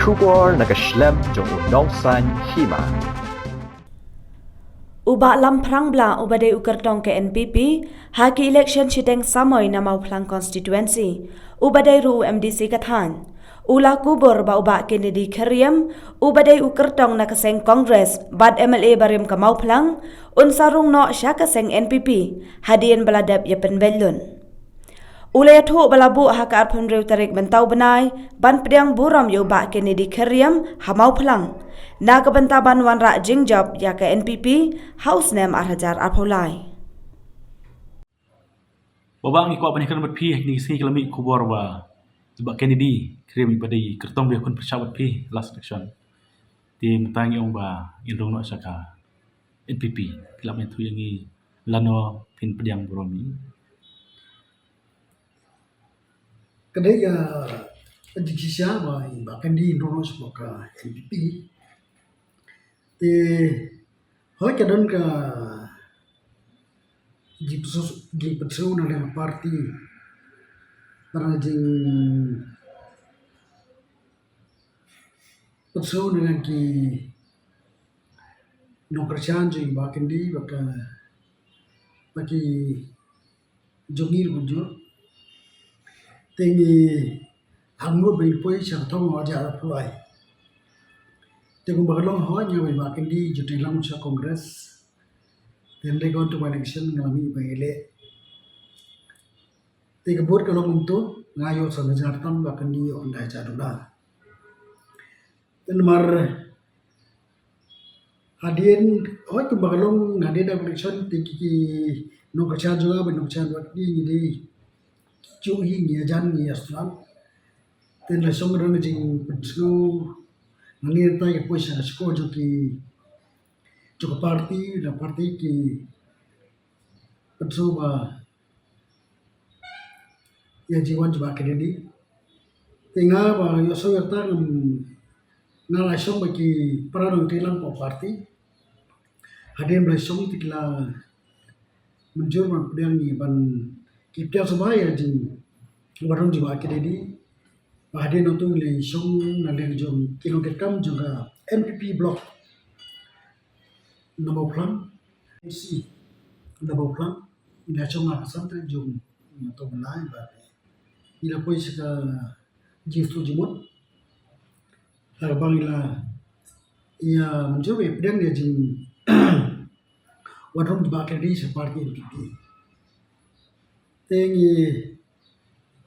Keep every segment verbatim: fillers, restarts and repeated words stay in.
Khubor na ka shlem jong u nongsan hima. U Bah Lamphrang Blah uba dei u kyrtong ka N P P ha ki election shiteng samoi na Mawphlang constituency, uba dei ruh u M D C ka thaiñ, u la kubur ba u Bah Kennedy Khyriam uba dei u kyrtong na ka seng Congress bad M L A barim ka Mawphlang un sa rung noh sha ka seng N P P hadien ba la dep ïa pynbeit lut. U la ïathuh ba la buh ha ka arphew hynriew tarik mynta u bnai ban pdiang burom ïa u Bah Kennedy Khyriam ha Mawphlang na ka bynta ban wanrah jingjop ïa ka N P P ha u snem ar hajar arphew lai. Ba bang ngi kwah ban ïakren bad phi ha kine ki sngi, ki la mih khubor ba u Bah Kennedy Khyriam ba dei kyrtong ba ïakhun pyrshah bad phi last election. Te mynta ngi ong ba ngin rung noh sha ka N P P. Phi lah ban ïathuh ïa ngi lano phin pdiang burom ïa i? Ka dei ka jingshisha ba i Bah Kennedy in rung noh sha ka N P P. Te hooid ka don ka jingpynshong, jingpynshong na liang party, para jingpynshong na liang ki nongkyrshan jong i Bah Kennedy bad ka, bad ki jong i ruh kumjuh. Te ngi hap mut ba ngin poi sha ka thong hajar arphew lai. Te kumba ka long, hooid nga bad i Bah Kennedy ju trei lang sha Congress. Te hynrei ka wan tu ka election nga la mih ba ngi leh. Te ka vote ka long kumto, nga ïoh san hajar tam, Bah Kennedy ïoh khyndai hajar dollar. Te namar hadien, hooid kumba ka long, hadien da election te ki, ki nongkyrshan jong nga bad nongkyrshan bad ngi, ngi dei ki ju hi, ngi ïajan, ngi ïasnoh. Te la shong ka don ka jingpynsngew, nangne nangtai ka poi sha ka shkor jong ki, jong ka party, na party ki pynsngew ba ïa jingwan jong Bah Kennedy. Te nga ba ïohsngew ïa kata, nga la shong bad ki para nongtrei lang ka party. Hadien ba la shong te ki la mynjur ban pdiang ïa, ban ki pdiang sngewbha ïa jingwan rung jong Bah Kennedy. Ba hadien nangtu ngi la shong na liang jong ki nongkitkam jong ka N P P block na Mawphlang, C C na Mawphlang. Ngi la shong ha ka san tarik June, mynta u bnai ba ngi la poi sha ka jingïasyllok jingmut. Haba ngi la ïa mynjur ïa pdiang ïa jingwan rung jong Bah Kennedy sha party N P P. Te ngi,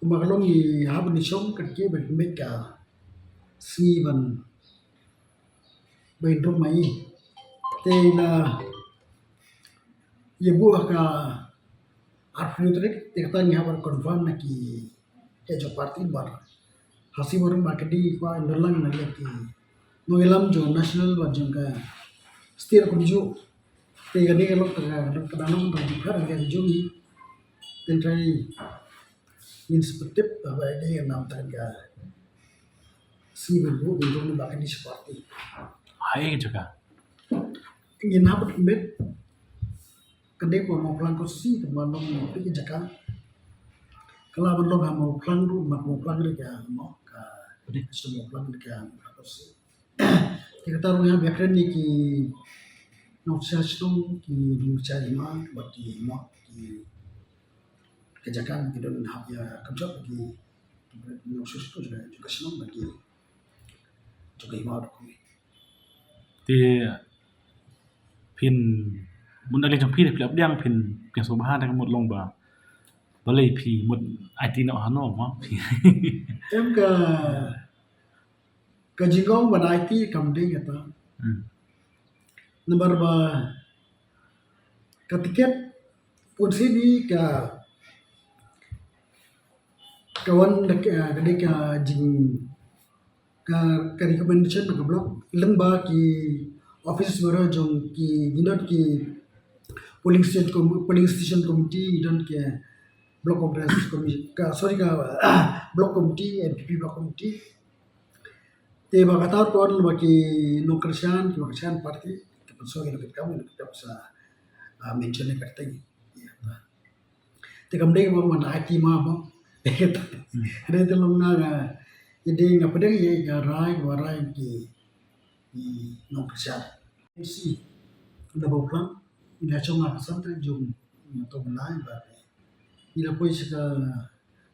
kumba ka long, ngi hap ban ïashong kane ka, ban pynbeit ka sngi ban, ban rung ma i. Te la ïa buh ha ka arphew tarik, te kata ngi hap ban confirm na ki head jong party namar ha sngi ba rung Bah Kennedy kwah ban don lang na ki nongïalam jong national bad jong ka state kumjuh. Te kane ka long ka, ka dang long ka jingpyrkhat ka jong ngi. Te ngin try, ngin sa pyntip ba dei ka nam tang ka sngi ban buh ban rung Bah Kennedy sha party. Hai ka jaka. Ngin hap ban commit. Ka dei ba Mawphlang constituency ka ban long ka jaka. Ka lah ban long ha Mawphlang ruh, mat Mawphlang ruh ka mo ka. Ka dei ka Mawphlang ruh ka Mawphlang constituency. Te kata ruh ngi hap ïakren ïa ki nongshai shnong, ki nongshai hima, bad ki mo ki, ka jaka ki don hap ïa kynjop ki, ki nongshai shnong jong ka shnong bad ki jong ka hima ruh. Te phin, bun da lei jong phi, phi la pdiang, phin, phin sngewbha da ka mut long ba balei phi mut aiti noh hano mo phi? Em, ka, ka jingong ban aiti kam dei kata. Hmm. Namar ba ka tiket pun sini ka, ka wan da ka, ka dei ka jing, ka, ka recommendation ka block, lyngba ki office bearer jong ki, ngi don ki polling station com-, polling station committee, ngi don ki block congress committee, ka, sorry, ka block committee, N P P block committee. Te ba kata ruh ka wan lyngba ki nongkyrshan, ki nongkyrshan party, ki pynshong ïa ki nongkitkam, ki nongkitkam sa, ah, mention ïa ka kyrteng. Ïa, ta. Te kam dei ba man aiti ma ba. Hmm. Te long na, ah, Ïa dei nga pdeng ïa ka rai, ka rai ki, ki nongkyrshan. Si da ba u plan ina chong nga ka san tre jong nga to bnai ba ila poi sa ka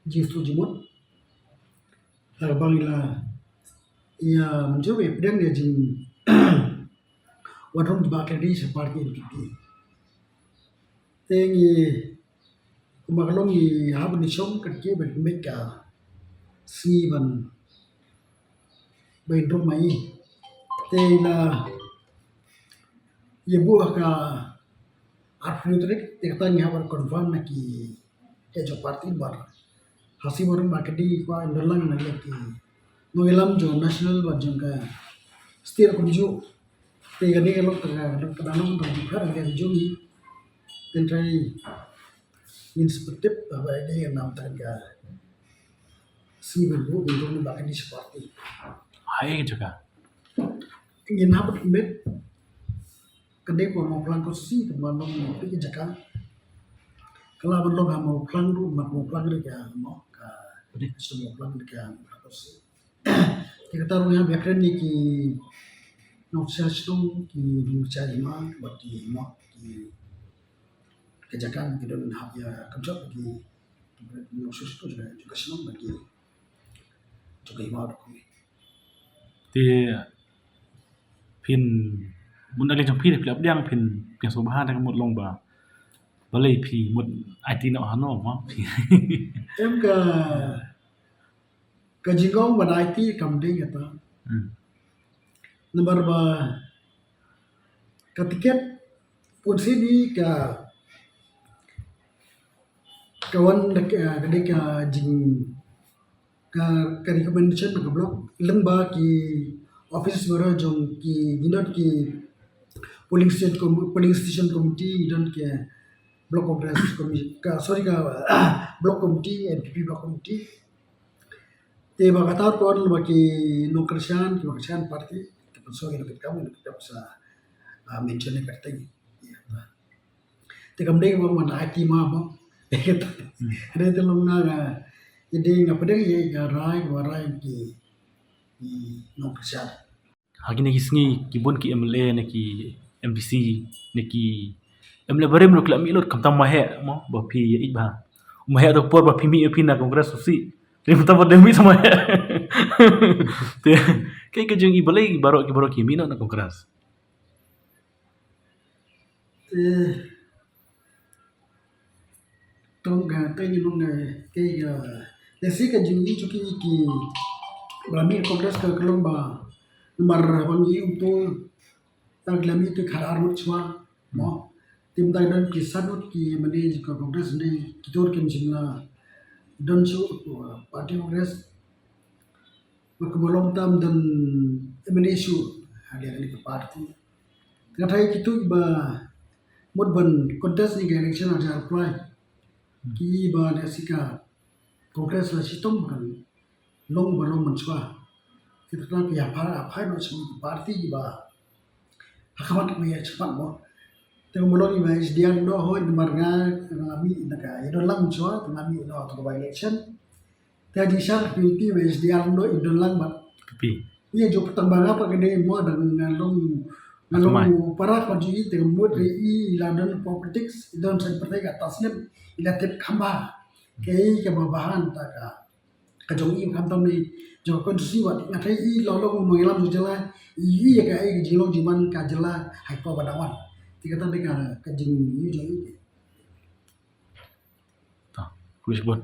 jingstad jingmut. Tar bang ila ïa mynjur ïa pdeng ïa jing wadrong ba ka di sa party N P P. Te ngi kumba ka long ngi hap ban ïashong ka ki ban mek ka sngi ban ban rum mai. Te la ïa buh ka arphew tarik te kata ngi hap ban confirm na ki head jong party ba ha si ba rum ba ka di kwa in dolang na ki nongïalam jong national ba jong ka state kumjuh. Te ka dei ka long tang ka long tang ka dei ka jong i. Te trai ngin sa pyntip ba dei ka nam tang ka sngi ba buh ngin ba ka ni sa party. Hai ka jaka. Ngin hap met ka dei ba mo plang ko si ka ba long ka jaka. Ka la ban long ha mo plang ru ma mo plang ri ka mo ka. Mo plang ri ka mo plang ko si. Te kata ruh ïa ba kren ni ki nongshah shnong ki nongshah hima ba ki mo ki ka jaka ki don hap ïa kam jop ki nongshah shnong jong ka shnong ba ki jong ka hima ba ki. Te phin mun da leng jong phi phi ap diang phin phin so ba ha da ka mut long ba balei phi mut ai ti no ha no ma phi. Em ka ka jingong ban ai ti kam dei kata. Hmm. Namar ba ka tiket pun sini ka ka wan da ka ka dei ka jing ka ka recommendation ka block leng ba ki office bearer jong ki ngi don ki polling station com- polling station committee ngi don ki block congress committee ka sorry ka block committee N P P block committee. Te ba kata ruh ko ba ki nongkyrshan ki nongkyrshan party ki pynshong ki nongkyrshan ki nongkyrshan sa ah, mention ni kata ni. Te kam dei ba man ai ti ma ba. Te kata. Dei te long na ga. Ïa dei nga pdeng ïa ka rai ka rai ki ki nongkyrshan. Ha kine ki sngi ki bun ki M L A ne ki M D C ne ki M L A barim ruh ki la mih lut khamtam ma heh mo ba phi ïa ïeit ba. Ma heh to por ba phi mih ïa phi na Congress u si. Rim tam ba dei mih sama heh. Te kai ka jong i balei baroh ki baroh ki mih na Congress. Te tong ka te ni long ka te ka te si ka jing i chuki ki ba mi Congress ka kelong ba namar bang i um tu ta glami te khar arut chwa mo tim dai dan ki sanut ki mane ka Congress ne ki tur kim jing la don chu party Congress. Ba ka ba long tam don M N A shu ha dia kali ka party. Ka thai kitu ba mut ban contest ni ka election ha jar apply. Ki ba da sika Congress la shitom kan long ba long man chwa. Kita ta ki ha phai ha phai no shu ki party ki ba ha khamat ki ya chapat mo. Te mo long i ba H D R no ho in mar nga nga mi na ka ya do lang chwa nga mi no to ba election. Te di sha ki ti ba H D R no in do lang ba. Pi. Iya jo petang ba nga pa kene mo dang nga long nga long para ko ji te mo re i la don politics don sen partai ka tasnem ila tep khamba. Ke i ka ba bahan ta ka. Ka jong i kham tam ni jong kon si wat nga thai i lo lo mo ngilam jong jela i ka i ka jilong jiman ka jela hai ko ba dawan. Ti ka tam ka ka jing i jong i. Ta. Kulis bun.